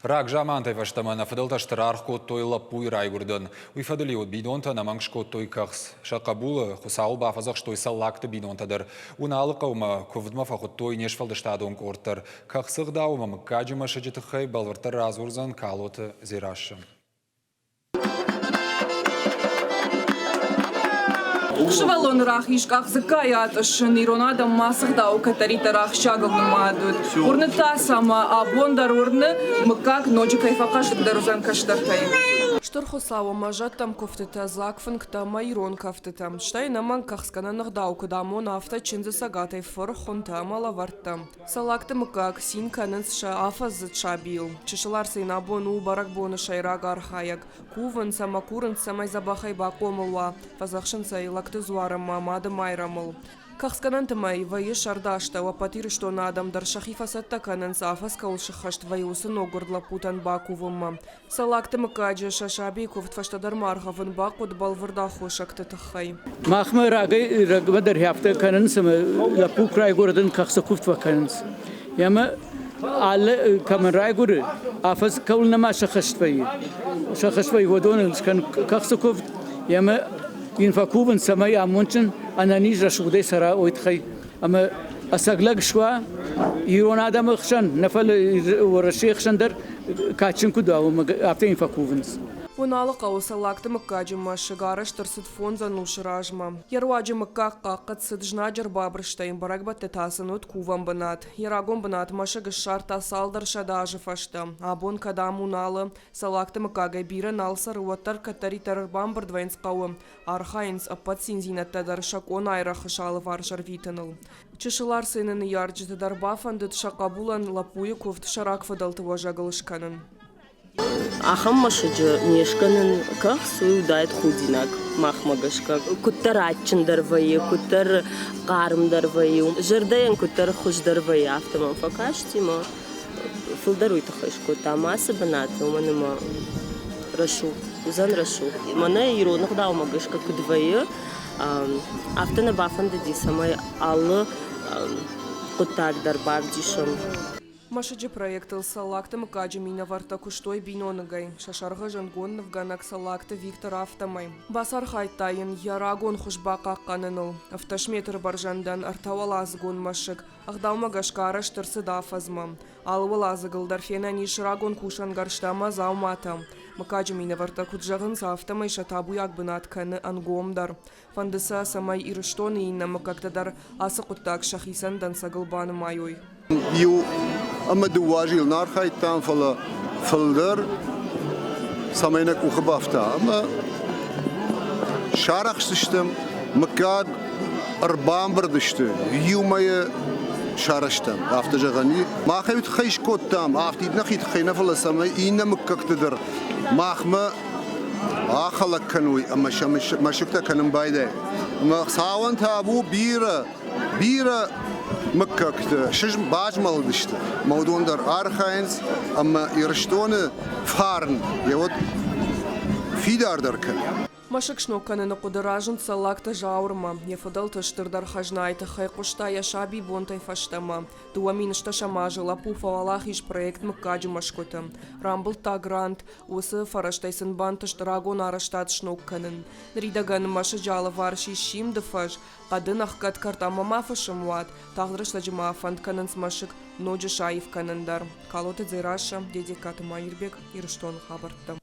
Рагзамантӕй фӕстӕмӕ нӕ фыдӕлтӕ стыр аргъ кодтой лӕппуйы райгуырдӕн. Уый фӕдыл-иу бинонтӕ ӕнӕмӕнг скодтой кӕхц. Сӕ хъӕбулы Хуыцауыл бафӕдзӕхстой Цӕллагты бинонтӕ дӕр. Уыналы хъӕумӕ куывдмӕ фӕхуыдтой не сфӕлдыстадон къорд дӕр. Кӕхцы ӕгъдау ӕмӕ мыггаджы мӕсыджы тыххӕй бӕлвырддӕр радзурдзӕн Калоты Дзерассӕ. Сывӕллоны рахиз къах дзыккайы атъыссын ирон адӕммӕ ацы ӕгъдау кӕддӕриддӕр ахсджиагыл нымад уыд. Уырныдта сӕ ӕмӕ абон дӕр уырны, мыггаг ноджы кӕй фӕхъӕздыгдӕр уыдзӕн кӕстӕртӕй. Стыр Хуыцау ӕмӕ зӕдтӕм куывтытӕ, дзаг фынгтӕ ӕмӕ ирон кӕфтытӕ, стӕй ӕнӕмӕнг кӕхцгӕнӕн ӕгъдау куыд амона, афтӕ чындзы цӕгатӕй фыр, хуынтӕ ӕмӕ лӕвӕрттӕ. Цӕллагты мыггаг цин кӕнынц сӕ афӕдздзыд сабийыл. Чысыл Арсен абон у бӕрӕгбоны сӕйраг архайӕг. Кувынц ӕмӕ курынц, цӕмӕй дзӕбӕхӕй бахъомыл уа, фӕдзӕхсынц ӕй Лӕгты дзуар ӕмӕ Мады Майрӕмыл. Кӕхцгӕнӕнты мӕй вӕййы сӕрды астӕу ӕппӕт Ирыстоны адӕм дӕр сӕхи фӕцӕттӕ кӕнынц, афӕдз кӕуыл сыххӕст вӕййы, уыцы ноггуырд лӕппутӕн бакувынмӕ. Цӕллагты мыггаджы сӕ сабийы куывд фӕстӕдӕр ма ӕргъӕвын бахъуыд бӕлвырд аххосӕгты тыххӕй. Махмӕ рагӕй рӕгмӕ дӕр афтӕ кӕнынц ӕмӕ лӕппу куы райгуырдын кӕхцы куывд фӕкӕнынц. Ӕмӕ алы кӕмӕн райгуыры, афӕдз кӕуыл нӕма сӕххӕст вӕййы, сӕххӕст вӕййы, уыдоныл скӕн кӕхцы куывд ӕмӕ йын фӕкувынц, цӕмӕй амондджын, ӕнӕниз, рӕсугъдӕй цӕра, уый тыххӕй. Ӕмӕ ӕцӕг лӕг суа ирон адӕмы хсӕн, нӕ фӕлӕ Уӕрӕсейы хсӕн дӕр кадджын куыд уа, уымӕ афтӕ йын фӕкувынц. Уыналы хъӕуы Цӕллагты мыггаджы мӕсыг арӕзт ӕрцыд фондз ӕнусы размӕ. Йӕ руаджы мыггаг хъахъхъӕд цыд знаджы ӕрбабырстӕй, бӕрӕгбӕтты та сын уыд кувӕн бынат. Йӕ рагон бынат мӕсыг ссардта цалдӕр сӕдӕ азы фӕстӕ. Абон кӕд ам Уыналы, Цӕллагты мыггагӕй бирӕ нал цӕры, уӕддӕр кӕддӕриддӕр ӕрбамбырд вӕййынц хъӕуы. Архайынц ӕппӕт циндзинӕдтӕ дӕр сӕ къонайы рӕхысы алыварс ӕрвитыныл. Чысыл Арсены ныййарджыты дӕр бафӕндыд сӕ хъӕбулӕн лӕппуйы куывд сӕ рагфыдӕлты уӕзӕгыл скӕнын. Ахӕм мӕсыджы не скӕнын кӕхц, уый уыдаид худинаг махмӕ гӕсгӕ. Куыддӕр адджындӕр вӕййы, куыддӕр хъармдӕр вӕййы, зӕрдӕйӕн куыддӕр хуыздӕр вӕййы, афтӕ мӕм фӕкасти мӕ фылдӕр уый тыххӕй скодтам ацы бынаты, уымӕн ӕмӕ рӕсугъд уыдзӕн рӕсугъд. Мӕнӕ ирон ӕгъдаумӕ гӕсгӕ куыд вӕййы, афтӕ нӕ бафӕндыди, цӕмӕй алы хъуыддаг дӕр бавдисӕм. Мӕсыджы проектыл Цӕллагты мыггаджы минӕвӕрттӕ куыстой биноныгӕй, сӕ сӕргъы зындгонд нывгӕнӕг Цӕллагты Виктор, афтӕмӕй. Бацархайдта йын йӕ рагон хуыз бахъахъхъӕныныл. 17 метры бӕрзӕндӕн ӕртӕуӕладзыгон мӕсыг Ӕгъдаумӕ гӕсгӕ арӕзт ӕрцыд афӕдзмӕ. Алы уӕладзыгыл дӕр фенӕн ис рагон кусӕнгӕрзтӕ ӕмӕ дзауматӕ. Мыггаджы минӕвӕрттӕ куыд зӕгъынц, афтӕмӕй сӕ табуйаг бынат кӕны ӕнгомдӕр. Фӕнды сӕ, цӕмӕй Ирыстоны иннӕ мыггӕгтӕ дӕр ацы хъуыддаг сӕхицӕн дӕнцӕгыл банымайой. Иу ӕмӕ дыууӕ азы йыл нӕ архайдтам, фӕлӕ фылдӕр цӕмӕй нӕ къухы бафта ӕмӕ сарӕхстыстӕм мыггаг ӕрбамбырд сты, иумӕ сарӕзтам, афтӕ зӕгъӕн и. Мах ӕй тыххӕй скодтам, афтид нӕхи тыххӕй нӕ, фӕлӕ цӕмӕй иннӕ мыггӕгты дӕр махмӕ ахӕлӕг кӕной ӕмӕ сӕ мӕсыгтӕ кӕнын байдайой. Ӕмӕ Хуыцауӕн табу бирӕ, бирӕ мыггӕгты базмӕлыдысты, ӕмӕ уыдон дӕр архайынц ӕмӕ Ирыстоны фарн йӕ уӕд фидардӕр кӕны. Мӕсыг сног кӕныны хъуыды разынд Цӕллагты Зауырмӕ. Йӕ фыдӕлты стырдӕр хӕзнайы тыххӕй хъуыста йӕ сабибонтӕй фӕстӕмӕ. 2010 азы лӕппу фӕуӕлахиз проект Мыггаджы мӕсгуыты. Рамбылдта грант, уыцы фӕрӕзтӕй сын бантыст рагон арӕзтад сног кӕнын. Ныридӕгӕн мӕсыджы алыварс ис Симды фӕз, хъӕдын ӕхгӕд кӕрт ӕмӕ ма фысымуат. Тагъд рӕстӕджы ма фӕнд кӕнынц мӕсыг ноджы саив кӕнын дӕр. Калоты Дзерассӕ, Дедегкаты Маирбег, Ирыстоны хабӕрттӕ.